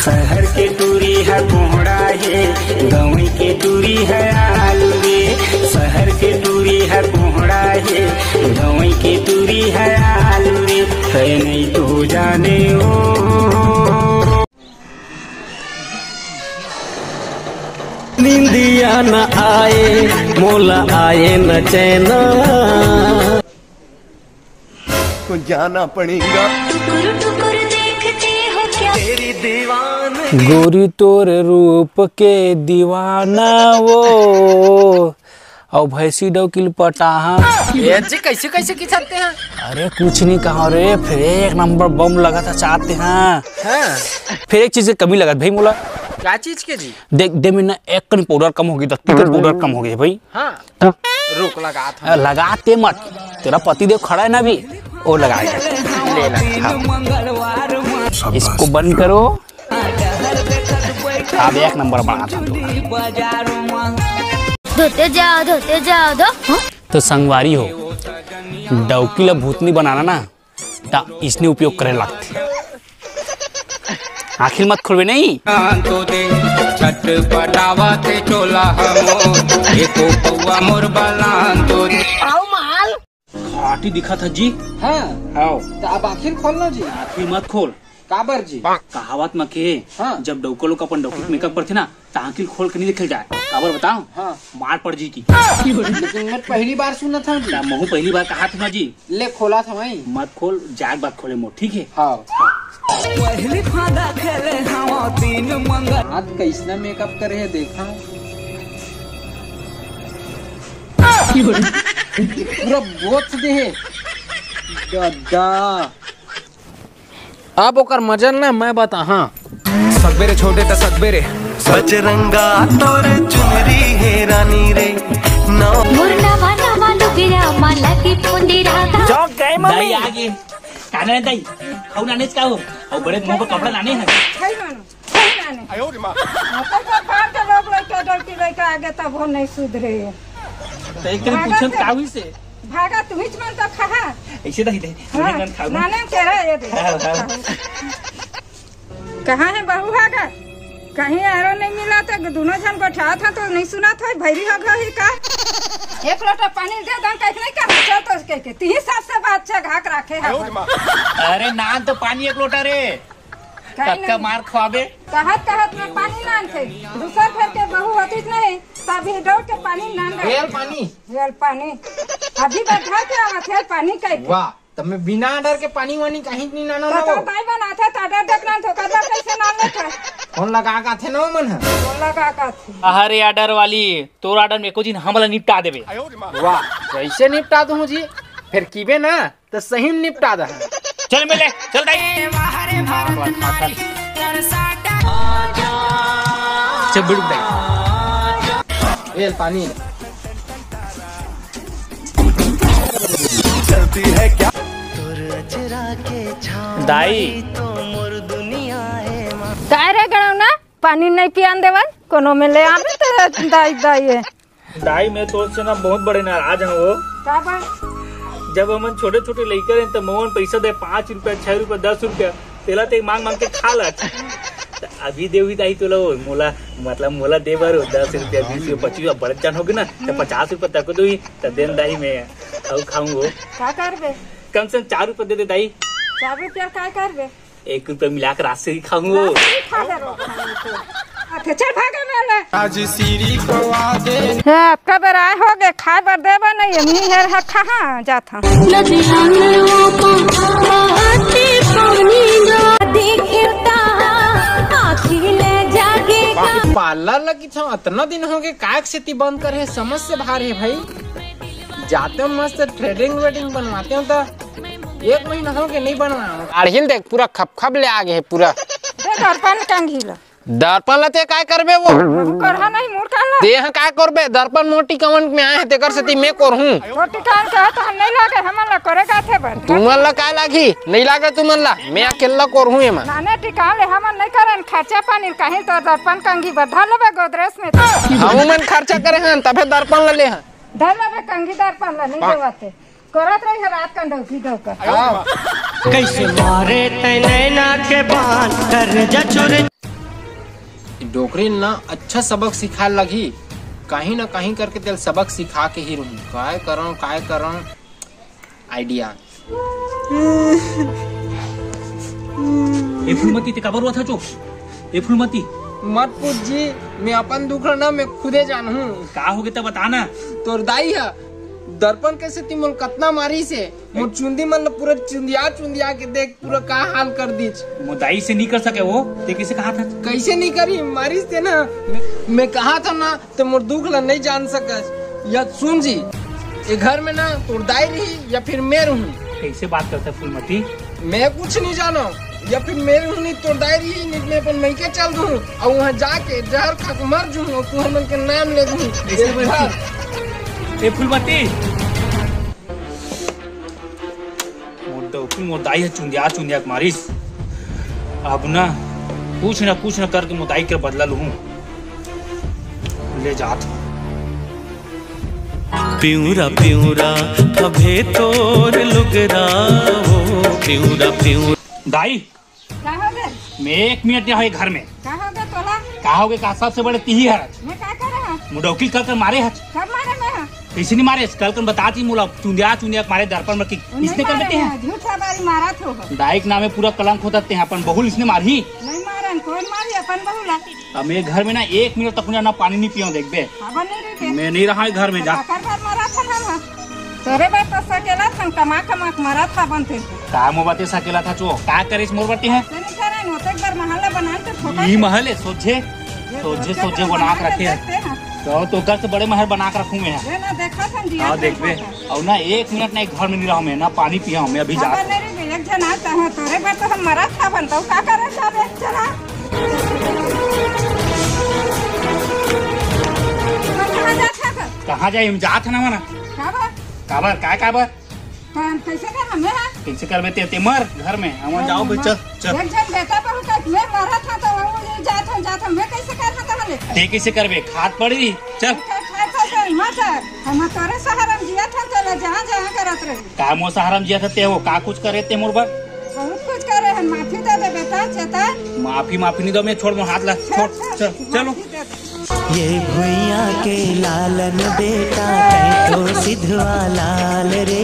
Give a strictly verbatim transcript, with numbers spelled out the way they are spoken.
शहर के टूरी ह कोहड़ा हे, गंवई के टूरी ह आलू रे। शहर के टूरी ह कोहड़ा हे, गंवई के टूरी ह आलू रे। है नहीं तो जाने ओ। निंदिया न आए, मोला आए न चैना। को जाना पड़ेगा। टुकुर टुकुर देखते हो क्या? तेरी दीवानगी। गोरी तोर रूप के दीवाना वो, अउ भैंसी डौकी ल पटाहा। ए जी, कैसे कैसे खिंचाते हैं? अरे कुछ नहीं कहा रे, फिर एक नंबर बम लगा था चाहते हैं। हाँ। फिर एक चीज के कमी लगत भाई मोला। क्या चीज के जी? देख दे में ना एक कन पाउडर कम होगी, दस लीटर पाउडर कम होगी भाई। हाँ। हाँ। रुक, लगात हँव। लगाते मत, तेरा पति देव खड़ा है ना अभी, वो लगाएगा। ले ला, हाँ। इसको बंद करो। अब एक नंबर बनात हँव। धोते जाओ, धोते जाओ, धो। हाँ? तो संगवारी हो, डौकी ला भूतनी बनाना ना, त इसने उपयोग करे लागथे। आँखी ल मत खोलबे नहीं। तो दे, छटपटावत हे चोला हमो, एको पौआ मोर बलान तो दे। आओ माल। खाटी दिखा था जी। हाँ। आओ। त अब आँखी ल खोल ना जी। आँखी ल मत खोल। काबर जी? कहावत म के, हाँ। जब डौका लोग अपन डौकी के मेकअप करथे ना, त आँखी ल खोल के नहीं देखे जाए। काबर बताओ? हाँ। मार पड़ जी की। लेकिन मैं पहली बार सुनत हँव जी। त महू पहली बार कहात हँव ना जी। ले खोला था भाई। मत खोल, जाग बात खोले मोर, ठीक है? हाँ। पहली फांदा खेले हवा तीन मंगल। आज कैसना मेकअप करे हे देखा। पूरा बोच दे हे। दादा। अब ओकर मजा ना मैं बताहा। सकबे रे छोटे त सकबे रे। बजरंगा तोर चुनरी हे रानी रे। नौ मोर नवा नवा लुगिया माला की फुंदी राधा। चौक गए मम्मी। दाई आगे। का नाने दाई? खाऊ नाने का हो? अउ बड़े मुंह पर कपड़ा नाने है। खाई मानो, खाई नाने। अपन तो बाहर के लोग लइका डौकी लइका आगे तब हो नहीं सुधरे। तो एक दिन भागा पूछन से। का हुई से? भागा, तुहिच मन तो खहा। ऐसे दाई दे। हाँ, तुहिच मन खाऊ। नाने के रहा ये दे। हाँ, हाँ। कहाँ हे बहू हा गा? कहीं आरो नहीं मिला तो दोनों झन गोठियात हा तो नहीं सुनात होय, भैरी हो गई का? एक लोटा पानी दे दन कह के नहीं कर, चल तो कह के तीन साल से बात छे घाक राखे है। अरे नान तो पानी एक लोटा रे। कहीं कतका नहीं। मार खवाबे? कहत कहत में पानी नान थे, दूसर घर के बहू होतीस नहीं, तभी डौट के पानी नान रहे। हेल पानी। हेल पानी। अभी बधा के आवत हेल पानी कह के। वाह। तब मैं बिना order के पानी वानी कहीं नहीं नाना तो ना तोर वो। दाई बनाथे त order देख ना तो करबा कैसे ना लेथे। फोन लगा का थे ना मन है। फोन लगा का थे। अरे order वाली, तोर order में एको दिन हमला निपटा देबे। वाह, कैसे निपटा दूं जी? फिर कीबे ना तो सही में निपटा दे। चल मिले, चल दाई। चल बिड़ुक दाई। ये पानी। चलती है क्या? दाई। काय रे गणौना, पानी नहीं पियान देवन, कोनो में ले आवे तो दाई, दाई है। दाई, मैं तो उससे ना बहुत बड़े नाराज हूँ वो। का बा? जब हमन छोटे-छोटे लइका रहेन, त मोहन पैसा दे, पाँच रुपया, छह रुपया, दस रुपया, तेला ते मांग मांग के खा ला। त अभी देवी दाई तोला वो, मोला, मतलब मोला दे बर दस रुपया, बीस रुपया, पच्चीस रुपया, बड़े जान होगे ना, त हम्म। पचास रुपया तक दोही, त देन दाई मैं अउ खाऊं वो। का करबे? कम से कम चार रुपया दे दे दाई। चार रुपया का करबे? एक रुपया मिला के रात से ही खाऊं वो। रात से ही खा ले रो, खाऊं तो। अच्छा, चल भागे मेले। आज सीरी खवा दे। हे, अतका बेर आए होगे, खाए बर देबा नहीं, मी हर ह कहाँ जात हूँ। नदिया में वो पहाती पानी ना दिखता, आँखी ले जागेगा। पार्लर लगी था, अतना दिन होगे, काय के सेती बंद करे हे, समझ से बाहर है भाई। जाते हो मस्त threading वेडिंग बनवाते हो तो एक महीना होगे नहीं बनवाया। अड़हिल देख पूरा खपखप ले आगे हे पूरा। दे दर्पण कंघी ला। दर्पण ला ते काय करबे वो? करहा नहीं मुड़ कान ला। ते ह काय करबे? दर्पण मोटी कवन में आए हे तेकर सेती मैं करहूं। मोटी कान कहा तो हम नहीं लागे, हमन ला करे का थे बन। तुमन ला काय लागी? नहीं लागे तुमन ला, मैं अकेला करहूं एमा। नाने टिकान ले हमन नहीं करन खर्चा पानी कहीं तो दर्पण कंघी बढ़ा लेबे गोदरेज में। हम मन खर्चा करे हन तभे दर्पण ला ले हन। धर लेबे कंघी दर्पण ला नहीं देवते। करत रही है रात का डौकी डौका। कैसे मारे तै नैना के बान कर जचुर। डोकरी ल ना अच्छा सबक सिखाए लगही। कहीं ना कहीं करके तेल सबक सिखा के ही रहूं। काय करंव, काय करंव, idea। ए फूलमती, ते काबर रोवत हच ओ? ए फूलमती। मत पूछ जी, मैं अपन दुख ल ना मैं खुदे जानहूं। का होगे त बता ना। तोर दाई ह दर्पण के सेती मोला कतना मारिस हे। मोर चुंदी मन ल पूरा चुंदिया चुंदिया के देख, पूरा का हाल कर दीच। मोर दाई से नहीं कर सके वो, ते कैसे कहा था? कैसे नहीं करी, मारिस ते ना। मैं, मैं कहा था ना, ते मोर दुख ला नहीं जान सकस। या सुन जी, ये घर में ना तोर दाई रही या फिर मैं रहूं। कैसे बात करता है फूलमती? मैं कुछ नहीं जानो, या फिर मैं रहूं नहीं तोर दाई रही, नहीं मैं अपन मइके चल दूं और वहां जाके जहर खा के मर जूं और तुहर मन के नाम ले दूं। कैसे ये बोलती? घर ए फूलमती, मोर डौकी मोर दाई ह चुंदिया चुंदिया के मारिस। अब ना कुछ ना कुछ ना करके मोर दाई के बदला लूहूं। ले जात हूं। पिंवरा पिंवरा फभे तोर लुगरा हो, पिंवरा पिंवरा। दाई, का हो गे? मैं एक मिनट नहीं होए घर में। का हो गे तोला? का हो गे का? सबसे बड़े तिही हरच। मैं का करे हंव? मोर डौकी ल कल कर मारे हच। कब मारे मैं ह? कैसे नहीं मारे? कल कर बतात ही मोला चुंदिया चुंदिया के मारे दर्पण में कि इसने कर देते हैं। झूठा बारी मारत हो। दाई के नामे पूरा कलंक होता ते अपन बहू ल इसने मारही। नहीं मारन, कौन मारी अपन बहू ला? अब मैं घर में ना एक मिनट तक ना पानी नहीं पियो, देखबे। अब नहीं रही। मैं नहीं रहा घर में, जा। काकर बर मारत हन हम? तोरे बर तो सकेला थन कमा कमा के मरत हा बनते। का मोर बाते सकेला था चो? का करेस मोर बाते है? से नहीं करे, ओतेक बार महल ला बनान ते ठोका ई के। महल है, सोझे, ये सोझे, सोझे सोझे के बना बना के के रखे है। देखते हैं। तो, तो कर से बड़े महल बना के रखूं मैं। ये ना देखा थन दिया हाँ, था देखबे। देखा था। और ना एक मिनट ना एक घर में नहीं रहा मैं, ना पानी पिया मैं, अभी जा। खबर नहीं रही, एक जना आता है, तोरे बर तो हम मरत हा बनता, का करे सब एक जना? कहाँ जात हा? कहाँ जाए? हम जात है ना मना। काबर? काबर? काय काबर? त हम कैसे कर हमें हा? कैसे करबे ते, ते मर घर में, हम जाओ बे, चल, चल। एक जन बेटा बहू का मैं मरत हा तो वो ये जात हा, जात हा, मैं कैसे कर हा तो हले? ते कैसे करबे? खात पड़ी, चल। खात पड़ी, मत कर। हम तोरे सहारा में जिया था, चले जहाँ जहाँ करत रही। का मोर सहारा में जिया था ते हो, का कुछ करे ते मोर बर? बहुत कुछ करे हन, माफी दे दे बेटा, चेतन। माफी, माफी नहीं दो, मैं छोड़ मोर हाथ ला, छोड़, चल, चल, चलो। माफी दे दे। ये भुइयां के लालन बेटा, तैं तो सिधवा लाल रे।